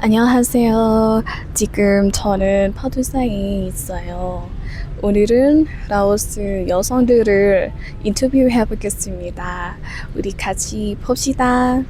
안녕하세요. 지금 저는 파두사에 있어요. 오늘은 라오스 여성들을 인터뷰해 보겠습니다. 우리 같이 봅시다.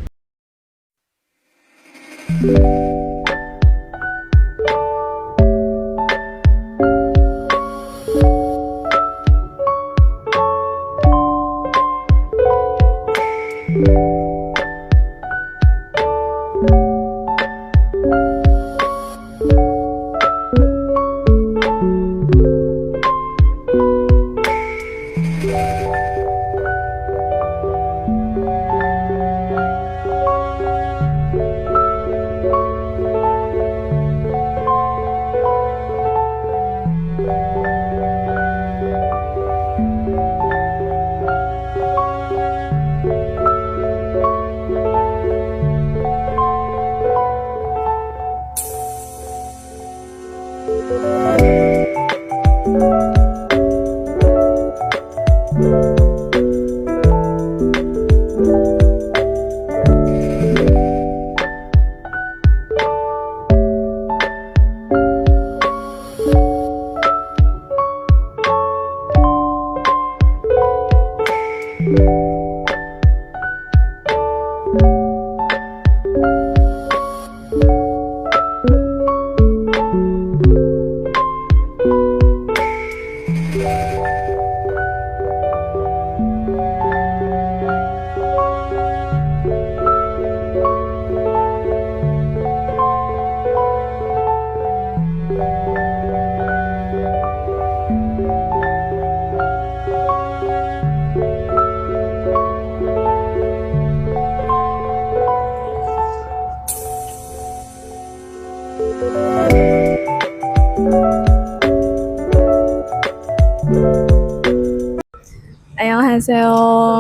안녕하세요. ສະ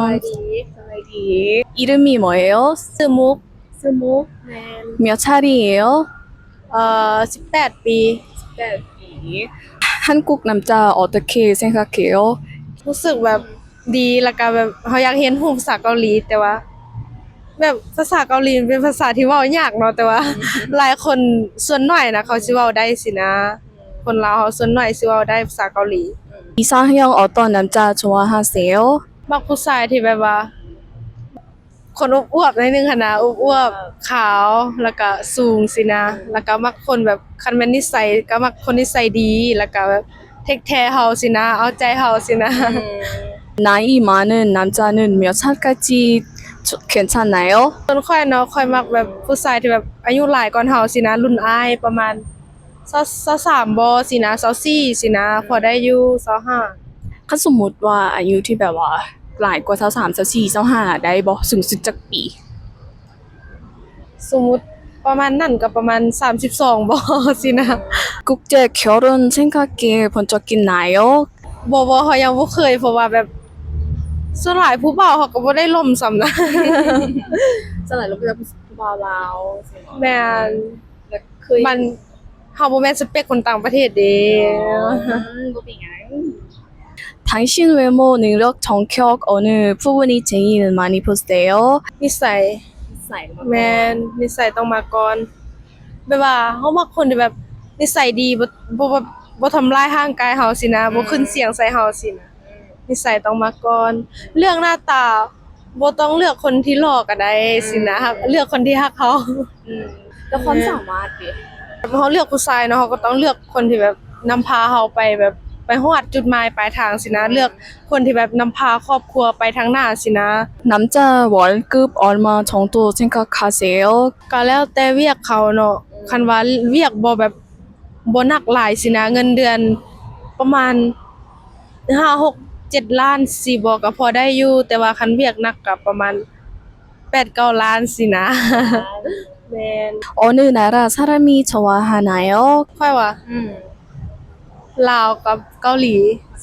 ບາຍດີ ສະບາຍດີ. 이름이 뭐예요? ຊື່ມຸກ ຊື່ມຸກ. 네. 몇 살이에요? 어, 십팔ปี. 십팔ปี. 한국 남자 어떻게 생각해요? ຮູ້ສຶກແບບ ດີ ແລ້ວກະແບບເຮົາຢາກຮຽນຮູ້ພາສາເກົາຫຼີ ແຕ່ວ່າແບບພາສາເກົາຫຼີມັນເປັນພາສາທີ່ເວົ້າຍາກເນາະ ແຕ່ວ່າຫຼາຍຄົນສ່ວນໜ້ອຍນະ ເຂົາຊິເວົ້າໄດ້ຊີ້ນະ. ຄົນລາວເຮົາສ່ວນໜ້ອຍຊິເວົ້າໄດ້ພາສາເກົາຫຼີ. 이상형 어떤 남자 좋아하세요? ມັກຜູ້ຊາຍທີ່ແບບວ່າ ຄົນອວບໆໜ້ອຍໜຶ່ງຫັ້ນນະ ອວບໆ ຂາວ ແລ້ວກະສູງຊີ້ນະ ແລ້ວກະມັກຄົນແບບ ຄັນແມ່ນນິໄສກະມັກຄົນນິໄສດີ ແລ້ວກະແບບເທກແຄເຮົາຊີ້ນະ ເອົາໃຈເຮົາຊີ້ນະ. 나이 많은 남자는 몇 살까지 괜찮아요? ສ່ວນຂ້ອຍເນາະ ຂ້ອຍມັກແບບຜູ້ຊາຍທີ່ແບບອາຍຸຫຼາຍກວ່າເຮົາຊີ້ນະ ລຸ້ນອ້າຍປະມານ ຊາວ ຊາວສາມບໍ່ຊີ້ນະ ຊາວສີ່ຊີ້ນະ ພໍໄດ້ຢູ່ ຊາວຫ້າ. ຄັນສົມມຸດວ່າອາຍຸທີ່ແບບວ່າຫຼາຍກວ່າຊາວສາມ ຊາວສີ່ ຊາວຫ້າ ໄດ້ບໍ່? ສູງສຸດຈັກປີ? ສົມມຸດປະມານນັ້ນກໍປະມານສາມສິບສອງບໍ່ຊີ້ນະ. 국제 결혼 생각해 본 적 있나요? ບໍ່ ບໍ່ ເຮົາຍັງບໍ່ເຄີຍ ເພາະວ່າແບບ ສ່ວນຫຼາຍຜູ້ບ່າວເຮົາກໍບໍ່ໄດ້ລົມສ່ຳນະ. ສ່ວນຫຼາຍລົມແຕ່ຜູ້ ຜູ້ບ່າວລາວ. ແມ່ນ. ແລ້ວເຄີຍ ມັນ ເຮົາບໍ່ແມ່ນສະເປັກຄົນຕ່າງປະເທດເດ້. ອືມ ບໍ່ເປັນຫຍັງ. 당신 외모, 능력, 성격 어느 부분이 제일 많이 보세요? ນິໄສ. ນິໄສ ແມ່ນ ນິໄສຕ້ອງມາກ່ອນ ແບບວ່າເຮົາມັກຄົນທີ່ແບບນິໄສດີ ບໍ່ ບໍ່ ບໍ່ ບໍ່ທຳລາຍຮ່າງກາຍເຮົາຊີ້ນະ ອືມ ບໍ່ຂຶ້ນສຽງໃສ່ເຮົາຊີ້ນະ. ອືມ ນິໄສຕ້ອງມາກ່ອນ ເລື່ອງໜ້າຕາ ບໍ່ຕ້ອງເລືອກຄົນທີ່ຫຼໍ່ກໍໄດ້ຊີ້ນະ ອືມ ເລືອກຄົນທີ່ຮັກເຮົາ. ອືມ ແລ້ວຄວາມສາມາດເດ? ເຮົາເລືອກຜູ້ຊາຍເນາະ ເຮົາກໍຕ້ອງເລືອກຄົນທີ່ແບບນຳພາເຮົາໄປແບບ ໄປຮອດຈຸດໝາຍປາຍທາງຊີ້ນະ ອືມ ເລືອກຄົນທີ່ແບບນຳພາຄອບຄົວໄປທາງໜ້າຊີ້ນະ. 남자 월급 얼마 정도 생각하세요? ກໍແລ້ວແຕ່ວຽກເຂົາເນາະ ອືມ ຄັນວ່າວຽກບໍ່ແບບ ບໍ່ໜັກຫຼາຍຊີ້ນະ ເງິນເດືອນປະມານຫ້າ ຫົກ ເຈັດລ້ານຊີ້ບໍ່ ກໍພໍໄດ້ຢູ່ ແຕ່ວ່າຄັນວຽກໜັກກໍປະມານແປດ ເກົ້າລ້ານຊີ້ນະ. ແມ່ນ. 어느 나라 사람이 좋아하나요? ຂ້ອຍຫວາ? ອືມ ລາວກັບເກົາຫຼີ.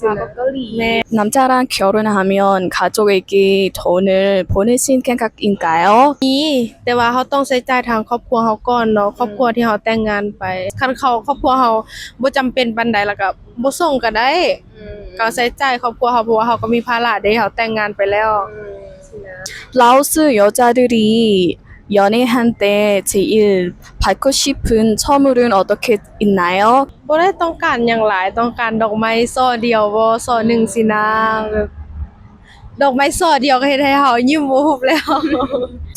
ລາວກັບເກົາຫຼີ. ແມ່ນ. 남자랑 결혼하면 가족에게 돈을 보내실 생각인가요? ມີ ແຕ່ວ່າເຮົາຕ້ອງໃຊ້ຈ່າຍທາງຄອບຄົວເຮົາກ່ອນເນາະ ອືມ ຄອບຄົວທີ່ເຮົາແຕ່ງງານໄປ ຄັນເຂົາ ຄອບຄົວເຮົາບໍ່ຈຳເປັນປານໃດ ແລ້ວກໍບໍ່ສົ່ງກໍໄດ້ ອືມ ກໍໃຊ້ຈ່າຍຄອບຄົວເຮົາ ເພາະວ່າເຮົາກໍມີພາລະເດ້ ເຮົາແຕ່ງງານໄປແລ້ວ. ອືມ ລາວຊື່ 여자들이 연애할 때 제일 받고 싶은 선물은 어떻게 있나요? ບໍ່ໄດ້ຕ້ອງການຫຍັງຫຼາຍ ຕ້ອງການດອກໄມ້ສໍ່ດຽວບໍ່ ສໍ່ໜຶ່ງຊີ້ນາ ແບບດອກໄມ້ສໍ່ດຽວກໍເຮັດໃຫ້ເຮົາຍິ້ມບໍ່ຫຸບແລ້ວ.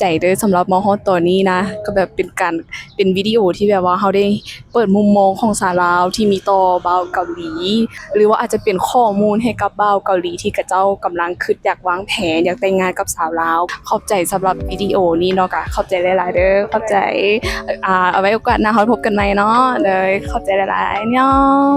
ໃຈເດີ ສຳລັບມາຮອດຕອນນີ້ນະ ກໍແບບເປັນການ ເປັນວິດີໂອທີ່ແບບວ່າເຮົາໄດ້ເປີດມຸມມອງຂອງສາວລາວທີ່ມີຕໍ່ບ່າວເກົາຫຼີ ຫຼືວ່າອາດຈະເປັນຂໍ້ມູນໃຫ້ກັບບ່າວເກົາຫຼີທີ່ເຂົາເຈົ້າກຳລັງຄິດຢາກວາງແຜນຢາກແຕ່ງງານກັບສາວລາວ. ຂອບໃຈສຳລັບວິດີໂອນີ້ເນາະ ກະຂອບໃຈຫຼາຍໆເດີ ຂອບໃຈ ອ່າ ເອົາໄວ້ໂອກາດໜ້າເຮົາພົບກັນໃໝ່ເນາະ ເດີ ຂອບໃຈຫຼາຍໆເນາະ.